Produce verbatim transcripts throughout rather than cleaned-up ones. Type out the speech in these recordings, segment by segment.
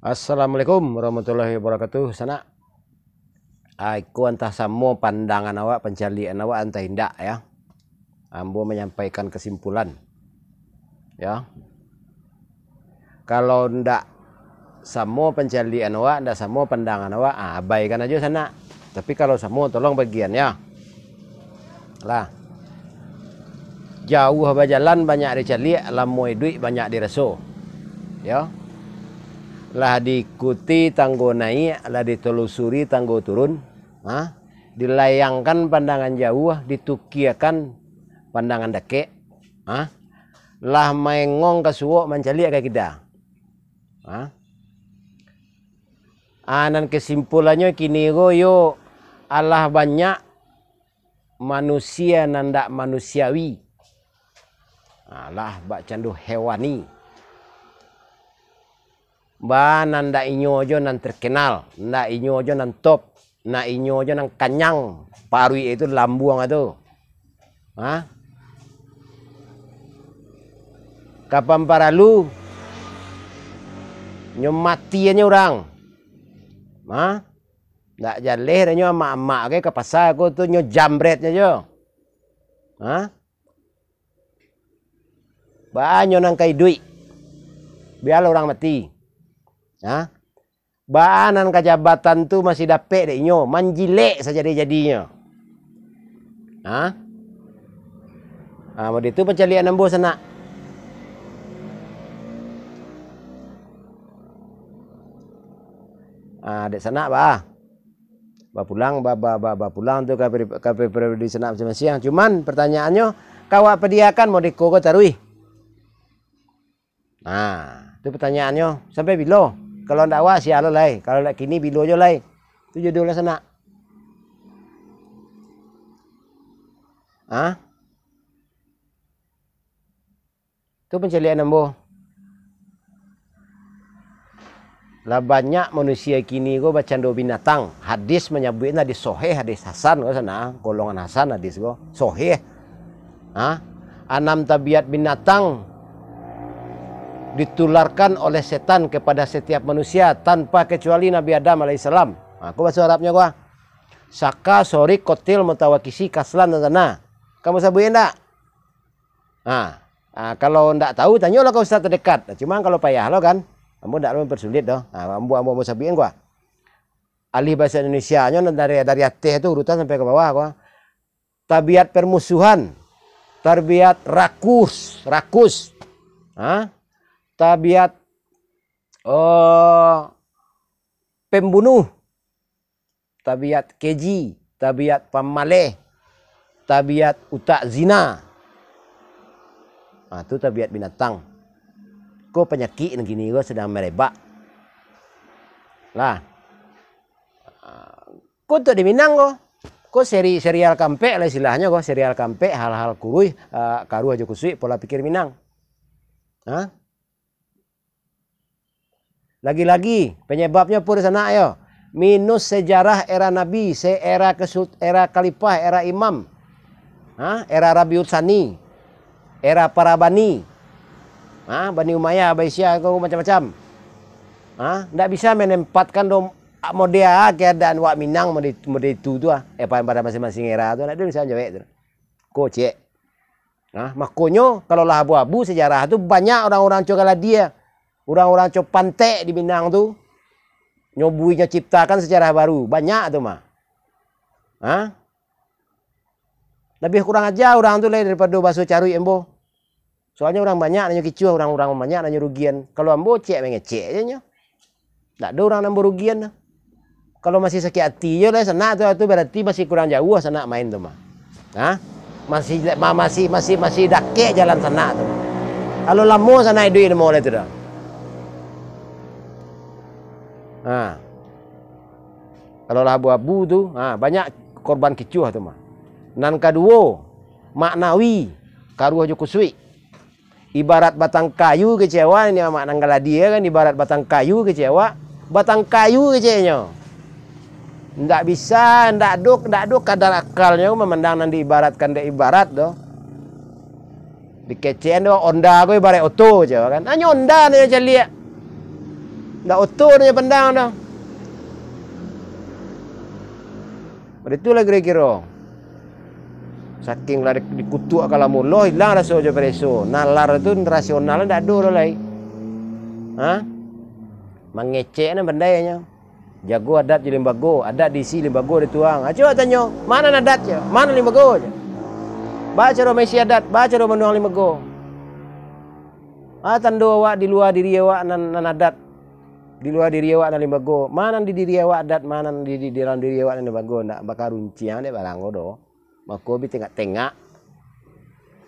Assalamualaikum warahmatullahi wabarakatuh, sanak. Ah, iko antah samo pandangan awak, pancaliakan awak, antah indak, ya. Ambo manyampaikan kasimpulan, ya. Kalau ndak samo pancaliakan awak, ndak samo pandangan awak, ah, abaikan ajo sanak. Tapi kalau samo, tolong bagian, ya. Lah. Jauah bajalan banyak dicaliak, lamo iduik banyak diraso. Yo. Lah diikuti tanggo naiak, lah ditelusuri tanggo turun. Ha? Dilayangkan pandangan jauah, ditukiakan pandangan dakek. Ha? Lah maengong ka suok, mancaliak ka kida. Ha? Ah, nan kesimpulannyo kini ko yo alah banyak manusia nan ndak manusiawi. Alah bak cando hewani. Ba nan ndak inyo jo nan terkenal, ndak inyo jo nan top, ndak inyo jo nan kanyang paruik itu lambuang itu. Ha? Kapan paralu, nyo matiannyo urang. Ha? Ndak jaleh dah nyo amak-amak ke ka pasa ko tu, nyo jambretnyo jo. Ha? Baa nyo nan ka iduik? Bialah urang mati. Ha? Baa nan ka jabatan tu masih dapek dek inyo, manjilek sajadi-jadinyo. Ha? Ha, model tu pancaliakan ambo sanak. Ha, dek sanak baa. Bapulang, ba-, ba-, ba-, bapulang tu ka pri-, ka pri-, pribadi sanak masing-masing. Cuman, pertanyaannyo, ka awak padiakan model ko taruih? Nah, tu pertanyaannyo, sampai bilo? Kalau ndak awak, sia lo lai. Kalau ndak kini, bilo jo lai? Tu jodoh lah sanak. Ha? Tu pancaliakan ambo. Lah banyak manusia kini ko bacando binatang. Hadis manyabuik, hadis soheh, hadis hasan ko sanak, golongan hasan hadis ko. Soheh. Ha? Anam tabiat binatang ditularkan oleh setan kepada setiap manusia tanpa kecuali Nabi Adam alaihissalam. Ha, ko bahaso Arabnyo ko. Saka, sorik, kotil, mutawakisi, kaslan, dan tanah. Kamu sabuik ndak? Ha, ha, kalau ndak tahu, tanyolah ka ustaz terdekat. Nah, cuma kalau payah lo kan, ambo ndak lo mempersulit doh. Ha, ambo, ambo, ambo sabuikan kua. Alih bahasa Indonesianyo dari, dari ateh tu urutan sampai ka bawah kua. Tabiat permusuhan, tabiat rakus, rakus. Ha? Tabiat, eh, pembunuh, tabiat keji, tabiat pamaleh, tabiat utak zina. Ha, tu tabiat binatang. Ko panyakik nan kini ko sadang marebak. Lah. Ha, ko tu di Minang ko. Ko seri-, serial kampek lah istilahnyo ko, serial kampek, hal-hal kuruih, ha, karuah jo kusuik, pola pikir Minang. Ha? Lagi-lagi, penyebabnyo pun di sanak yo. Minus sejarah era Nabi, se-, era kesut-, era khalifah, era imam. Ha? Era Rabiul Tsani, era para bani. Ha? Bani Umayyah, Abbasiyah, ko macam-macam. Ha? Ndak bisa menempatkan do-, model keadaan wak Minang model, model itu tu ah. Eh, pa-, pada masing-masing era tu, ndak ado bisa jawek tu. Ko ciek. Nah, makonyo, kalau lah abu-abu sejarah tu, banyak urang-urang co galadia, urang-urang co pantek di Minang tu, nyo bui, nyo ciptakan sejarah baru. Banyak tu mah. Ha? Labiah kurang aja urang tu lai daripado baso caruik ambo. Soalnyo urang banyak nan nyo kicuah, urang-urang banyak nan nyo rugian. Kalau ambo ciek mangecek je nyo. Ndak ado urang nan ambo rugian tu. Kalau masih sakik ati je lah sanak tu, tu barati masih kurang jauah sanak main tu mah. Ha? Masih, ma-, masih, masih, masih dakek jalan sanak tu. Kalau lamo sanak iduik lamo lai tu dah. Ha. Kalau lah abu-abu tu, ha, banyak korban kicuah tu mah. Nan kaduo, maknawi, karuah jo kusuik. Ibarat batang kayu kecek awak, ni amak nan galadia kan, ibarat batang kayu kecek awak, batang kayu keceknyo. Ndak bisa, ndak ado, ndak ado kadar akalnyo mamandang nan diibaratkan dek ibarat doh. Dikecekan doh, onda ko ibarat oto kecek awak kan. Hanyo onda nan caliak. Ndak oto nyo pandang doh. Baitu lah kiro-kiro. Saking lah di-, dikutuak ka lamo, lo ilang raso jo pareso. Nalar tu rasional ndak ado doh lai. Ha? Mangecek nan pandai nyo. Jago adat jo limbago, adat diisi, limbago dituang. Ha, cubo tanyo, ma nan adat jo, ma nan limbago jo. Ba caro maisi adat, ba caro manuang limbago. Ah, tando awak di lua diri awak nan, nan adat. Di lua diri awak nan limbago. Ma nan di diri awak adat, ma nan di, di, di dalam diri awak nan limbago. Ndak bakarunciang dek barang ko doh. Mako bi tengak-tengak.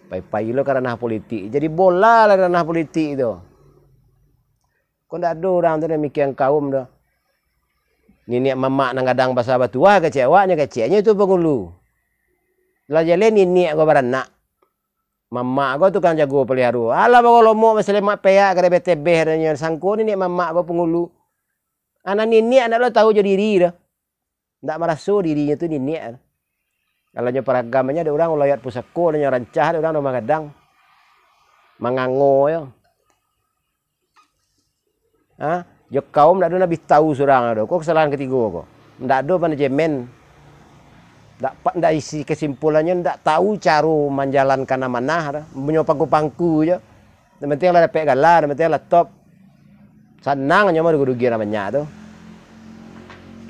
Pai-pai lo ka ranah politik. Jadi bola lah ranah politik tu. Ko ndak ado urang tu nan mikian kaum tu. Niniak mamak nan gadang basa batuah kecek awaknyo, keceknyo itu pangulu. Lah jaleh niniak ko baranak. Mamak ko tukang jago paliharo. Alah, bawa lomok basalemak peak, kada betebeh adonyo. Sangko niniak mamak ko pangulu. Anak niniak ndak lo tahu jo diri doh. Ndak maraso dirinyo tu niniak. Kalau nyo paragamannyo, ado urang ulayat pusako, ado nyo rancah, ado urang rumah gadang. Mangango yo. Ha? Jo kaum ndak ado nan bi tahu surang ado. Ko kesalahan ketigo ko. Ndak ado manajemen. Ndak pa-, ndak isi kesimpulannyo, ndak tahu caro manjalankan amanah dah. Punyo pangku-pangku jo. Nan penting lah dapek gala, nan penting lah top. Sanang nyo mah dugi-dugi urang banyak tu.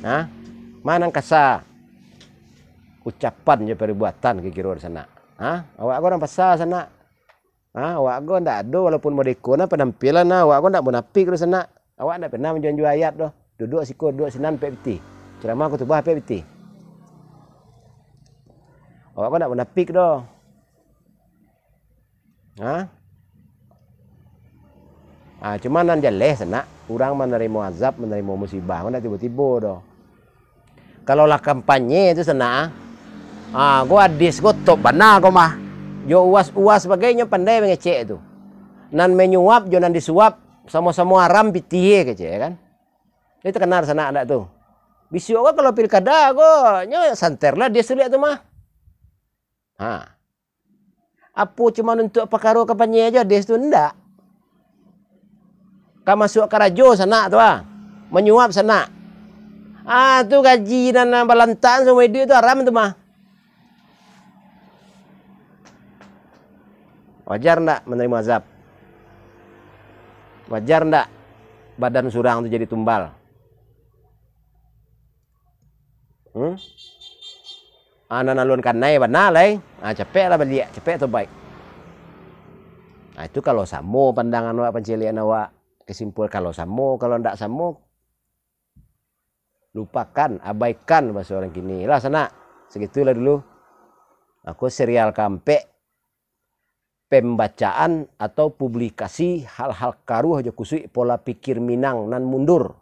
Ha? Ma nan kasa ucapan jo perbuatan kiro-kiro di sanak. Ha? Awak ko urang pasa sanak. Ha? Awak ko ndak ado, walaupun modeko nah penampilan nah, awak ko ndak munafik doh sanak. Awak ndak pernah manjua-jua ayat doh. Duduak siko, duduak sinan, pek pitih. Ceramah khutubah, pek pitih. Awak ko ndak munafik doh. Ha? Ah, cuma nan jaleh sanak, urang manarimo azab, manarimo musibah, ko ndak tibo-tibo doh. Kalau lah kampanye tu sanak, ah, ko hadis ko top bana ko mah. Jo uwas-uwas bagai nyo pandai mangecek tu. Nan manyuap jo nan disuap samo-samo haram pitih kecek kan. Jadi takana sanak ndak tu. Bisuak ko kalau pilkada ko nyo santer lah hadis tu liak tu mah. Ha. Apo cuman untuak pakaro kampanye ajo hadis tu? Ndak. Ka masuak karajo sanak tu ah. Manyuap sanak. Ah, tu gaji nan, nan balantak saumua iduik tu haram tu mah. Wajar ndak manarimo azab? Wajar ndak badan surang tu jadi tumbal? Hmm? Ah, nan alun kanai bana lai. Ah, capek lah baliak, capek tobaik. Ah, itu kalau samo pandangan awak, pancaliakan awak, kesimpul kalau samo, kalau ndak samo, lupakan, abaikan bahaso urang kini. Lah sanak, sagitulah dulu. Aku serial kaampek. Pembacaan atau publikasi hal-hal karuah jo kusuik pola pikir Minang nan mundur.